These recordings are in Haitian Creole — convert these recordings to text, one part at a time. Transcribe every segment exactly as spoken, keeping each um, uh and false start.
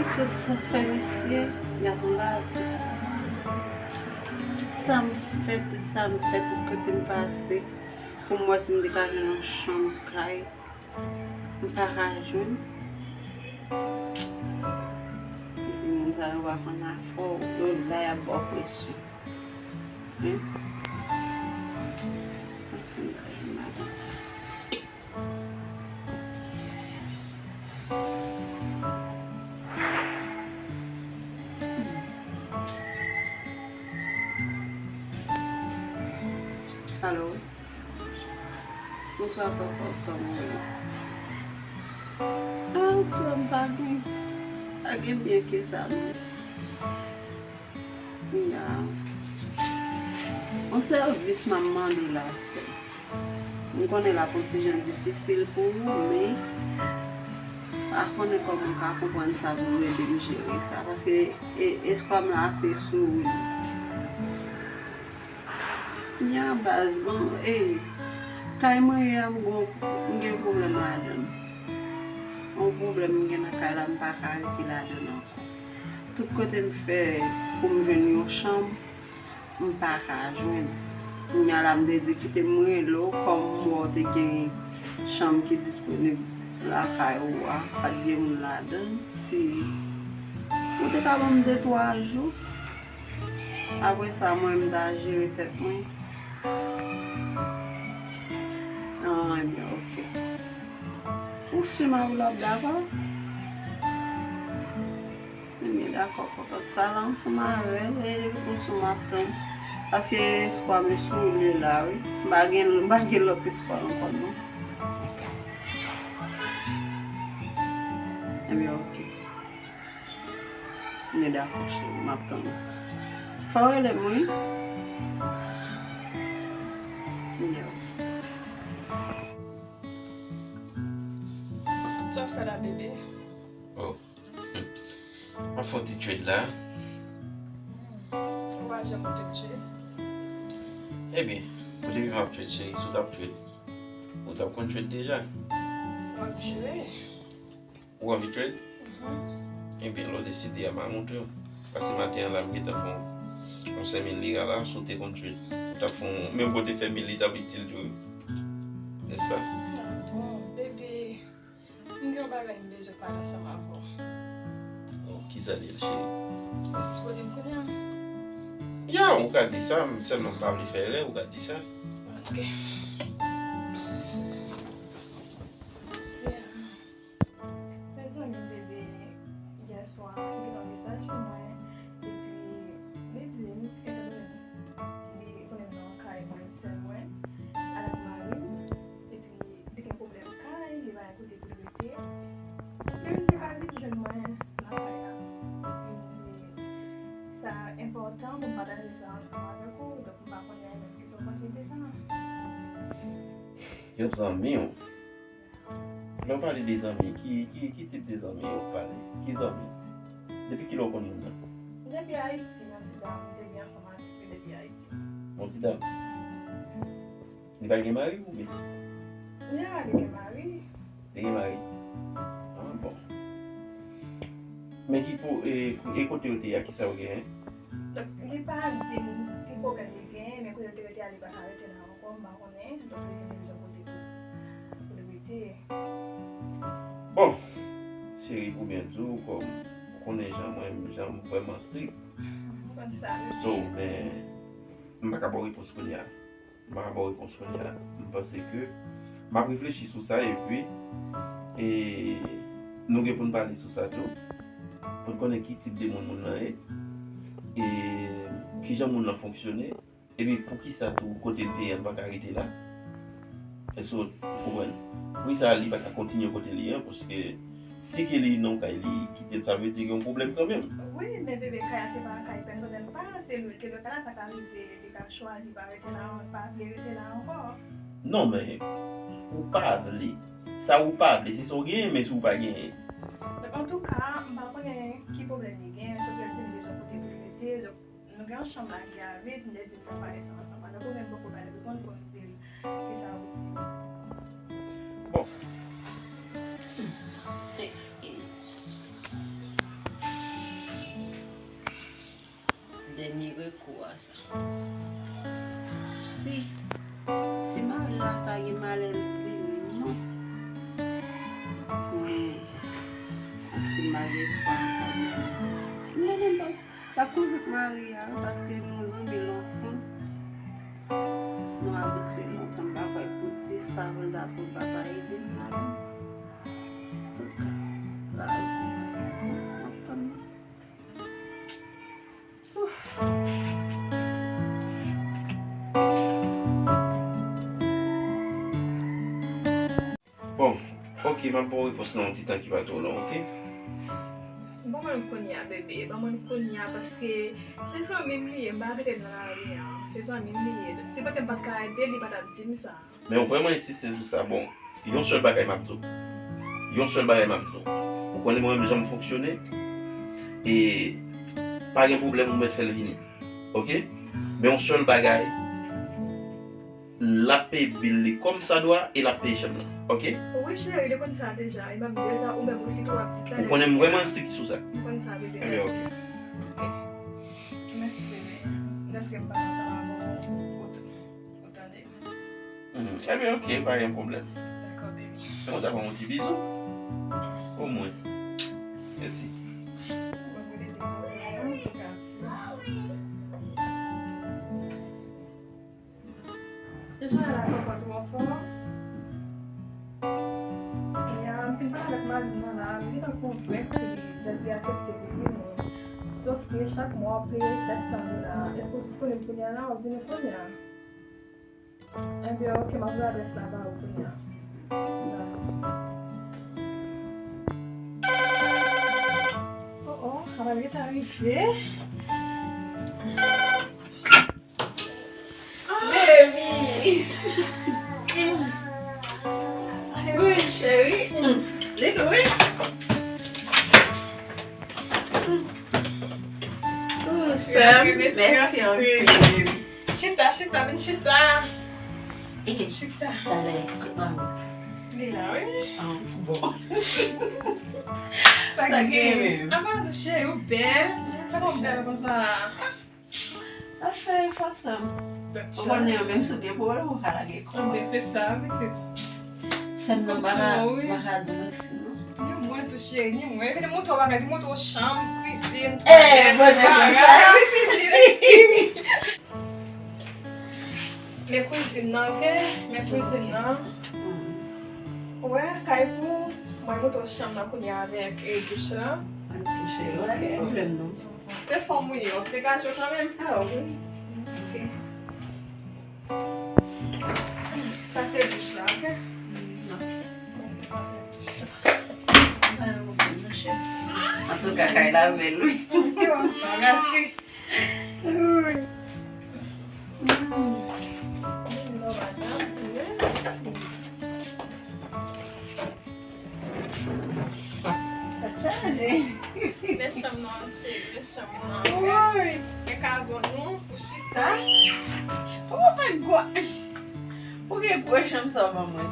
Tout sa fè misye, y ap lavi. Tout sa m fè, tout sa m fè, tout kote m pase, pou m wè si m te ka jwenn yon chanm kay, m pa ka jwenn. Epi moun sa yo pa konn afè w, yo la y ap ba w presyon. Hein? Panse m ta jwenn madanm sa. Alo, wi. Bonswa, papa, kòman w ye? Ah, sè m pa gen, pa gen byen ke sa, non. Ya. Yon sèvis m ap mande w la, sè. M konnen l ap yon ti jan difisil pou ou, men pa konnen kòman w ka konprann sa pou w ede m jere sa, paske e, espwa m la ase sou ou. Nya baz, bon, e, kay mwen ye a, m gon, m gen pwoblèm ladan l. Yon pwoblèm m gen nan kay la, m pa ka rete ladan l ankò. Tout kote m fè pou m jwenn yon chanm, m pa ka jwenn. Kounya la, m te di kite m rele w, kòm m wè w te gen chanm ki disponib lakay ou a, pa t gen moun ladan l. Si ou te ka ban m de twa jou, apre sa, mwen, m ta jere tèt mwen. Ah, ebyen, oke. Ou si m ap, w ap dakò? Ebyen, dakò, papa. Pral ansanm avè l, e ou sou m ap tann. Paske espwa m sou li la, wi. M pa gen, m pa gen lòt espwa ankò, non. Ebyen, oke. Ebyen, dakò, cheri, m ap tann ou. Fò w rele m, wi. Ebyen, oke. Sa w fè la, bebe? Oh. M ap fè yon ti trade la. Ou pa janm montre m trade. Ebyen, ou depi m ap trade, cheri, si w t ap trade, ou t ap konn trade deja. M ap jwe. Ou anvi trade? Mhm. Ebyen, lè w deside a, m a montre w. Paske maten an la, m gentan fè yon, yon senk mil lira la, si w te konn trade, ou t ap fè yon, menm pou w te fè mil, li t ap itil tou, nèspa? Ah, bon, bebe. M gen yon bagay m bezwen pale ansanm avè w. Oh, kisa l ye, cheri? Ou disponib kounye a? Ya, ou ka di sa, m sèlman m pa vle fè erè, ou ka di sa. Ok. Yeah. Mezanmi, bebe, yèswa, li te voye mesaj pou mwen, epi li di m, etandone li konnen m nan yon kay mwen sèl mwen, avèk mari m, epi li gen pwoblèm kay, li pa gen kote pou l rete. Si li pa vin jwenn mwen nan kay la, li, sa enpòtan pou m pataje sa ansanm avèk ou, donk m pa konnen ou menm kisa w panse de sa. Yon zanmi w. Lè w pale de zanmi, ki, ki, ki tip de zanmi w ap pale? Ki zanmi? Depi kilè w konn moun nan? Depi Ayiti, yon ti dam, m te gen ansanm avèk li depi Ayiti. Yon ti dam? Li pa gen mari oubyen? Ya, li gen mari. Li gen mari? Ah, bon. Men ki po, e, e kote yo te ye a, kisa yo genyen? Donk, li pa di m ki pwoblèm li genyen, men kote l te rete a, li pa ka rete la ankò, m pa konnen. Donk, li vin bezwen kote pou, pou l rete. Bon, cheri, pou byen di w, kòm ou konnen jan mwen, jan m vrèman strik. M konn sa, wi. So, men, m pa ka ba w repons kounye a. M pa ka ba w repons kounye a. M panse ke m ap reflechi sou sa, epi, e, nou gen pou n pale sou sa tou, pou n konnen ki tip de moun moun nan ye, e kijan moun nan fonksyone, epi poukisa tou kote l te ye a l pa ka rete la. Èske w konprann? Poukisa li pa ka kontinye kote li an, paske si ke li nan yon kay li kite l, sa vle di gen yon pwoblèm kanmenm. Wi, men bebe, kay la se pa kay pèsonèl pa, se lwe l te lwe kay la, sa ka rive li ka chwazi pa rete la, pa vle rete la ankò. Non, men ou pa vle. Sa ou pa vle, se sa w genyen, men si w pa genyen. Donk, antouka, m pa konnen ki pwoblèm li genyen, se ke li te bezwen kote pou l rete, donk, nou gen yon chanm la ki a vid, m te di m ta pale sa ansanm avèk ou, men m poko ba l repons pou m di l kisa ou di. Bon. E, e, e. Kou a sa. Si, si mari l la ta gen malè, l di non. Men, si m pa gen espwa, m pa gen. Non, non, non. L ap koze ak mari a, wi, paske nou zanmi lontan. Nou abitye lontan, m pa kwè pou di sa, pou l dakò, l pa ta ede m la, non. Antouka, lavi, m ap tann li. Ouf. Bon, ok, m ap ba w repons nan yon ti tan ki pa twò long, ok? Ban mwen l kounye a, bebe, ban mwen l kounye a, paske se zanmi m li ye, m pa mete l nan lari a, se zanmi m li ye. Si pote m pa t ka ede l, li pa t ap di m sa. Men w vrèman ensiste sou sa. Bon, yon sèl bagay m ap di w. Yon sèl bagay m ap di w. Ou konnen mwen menm jan m fonksyone, e pa gen pwoblèm, ou mèt fè l vini. Ok? Men yon sèl bagay, l ap peye bil li kòm sa dwa e l ap peye chanm nan. Ok? Wi, cheri, li konn sa deja. E m ap di l sa, ou menm osi tou w ap di sa. Ou konnen m vrèman estrik sou sa. M konn sa, bebe. Ebyen, mèsi. Ok. Mèsi, bebe. Dèske m pale ansanm avè w, ou t-, ou tande m. Hmm, ebyen, ok, pa gen pwoblèm. Dakò, bebe. Mwen ta ba w yon ti bizou. Omwen. Mèsi. Mwen vle di w, antouka. Jan la papa twò fò. E a, m fin pale avèk mari m nan la, li gentan konvenk ke Jezi aksepte pou li, men sòf ke chak mwa w ap peye sèt san dola. Èske w disponib kounye a la? W ap vini kounye a? Enben, ok, m ap voye adrès la ba ou kounye a. Dakò. Oh, oh, sa pral gentan rive. Baby! Mm. Wi, cheri. Mm. Li dou, wi. Mm. Oh, sè m, mèsi anpil. Chita, chita, vin chita. Eh, chita. Talè, ah. Li la, wi. Ah, bon. Sa gen menm. Apa, cheri, ou bèl. Sa fè w bèl konsa. Afè fason. Ou konnen yo menm si w gen pwoblèm, ou ka lage kò w. Anben, se sa, pitit. Sè m nan pa ka, pa ka di mèsi, non. Ni mwen tou, cheri, ni mwen. Vin montre w bagay, vin montre w chanm, kwizin, twalèt, bagay. Wi, pitit. Men kwizin nan, ok? Men kwizin nan. Ou wè, kay pou mwen montre w chanm nan kounye a avèk, eh, douch lan. Ok, cheri, pa gen pwoblèm, non. Se fanm ou ye, w ap degaje w kanmenm. Ah, wi. Ok. Sa se douch la, ok? Mm, ok. Sa se douch la. Ah, ok, monchè. Antouka, kay la bèl, wi. Ok, mèsi. Wi. Mm. Non, madanm, wi. Tèt chaje. Men chanm nan, cheri, men chanm nan. Woy! Men kavon nou, pou chita. Ou pa fè gwa. Ou gen gwo chanm sa w ban mwen.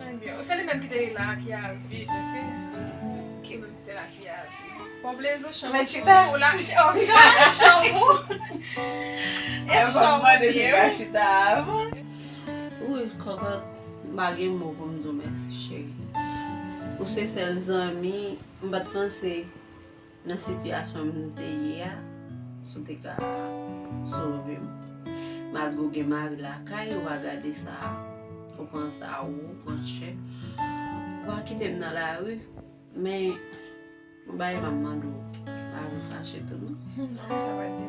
Ebyen, se li menm ki te la ki a vid, ok? Ki menm ki te la ki a vid. Bon, Blezo, chanm ou la, oh, chanm, chanm ou. E chanm ou byen, wi. Wi, kòkòt, m pa gen mo pou m di w mèsi, cheri. Ou se sèl zanmi, m pa t panse nan sitiyasyon m te ye a, si w te ka sove m. Malgre w gen mari lakay, ou pa gade sa, ou pran sa wou, ou pran chè. Ou pa kite m nan lari, men yon bagay m ap mande w, pa vin fache tou non. Non, sa pa di.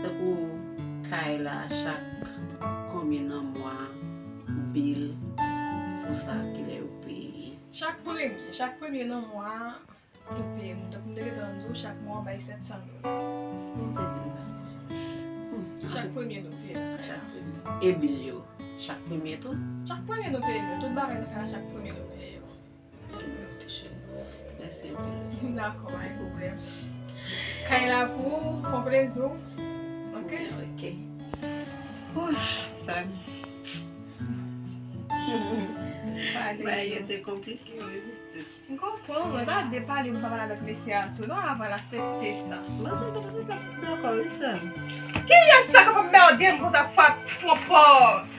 Tankou kay la, chak konbyen nan mwa, bil, tou sa, kilè yo peye? Chak premye, chak premye nan mwa, yo peye nou. Tankou m te gentan di w, chak mwa w bay sèt san dola. Ou te di m sa. Hmm, chak premye nou peye nan kay la. Chak premye. E bil yo, chak premye tou? Chak premye nou peye bil. Tout bagay nan kay la, chak premye nou peye yo. Ok, cheri. Mèsi anpil. Dakò, pa gen pwoblèm. Kay la pou ou, pran plezi w. Ok? Ok. Ouch, sa. Pa Bagay yo te konplike, wi. M konprann, mwen pa de pale, m pa pale avèk mesye a tou. Non, avan l aksepte sa. Mwen pa dakò, wi, sè m. Kiyès sa k ap mède m konsa fwa fon pòt?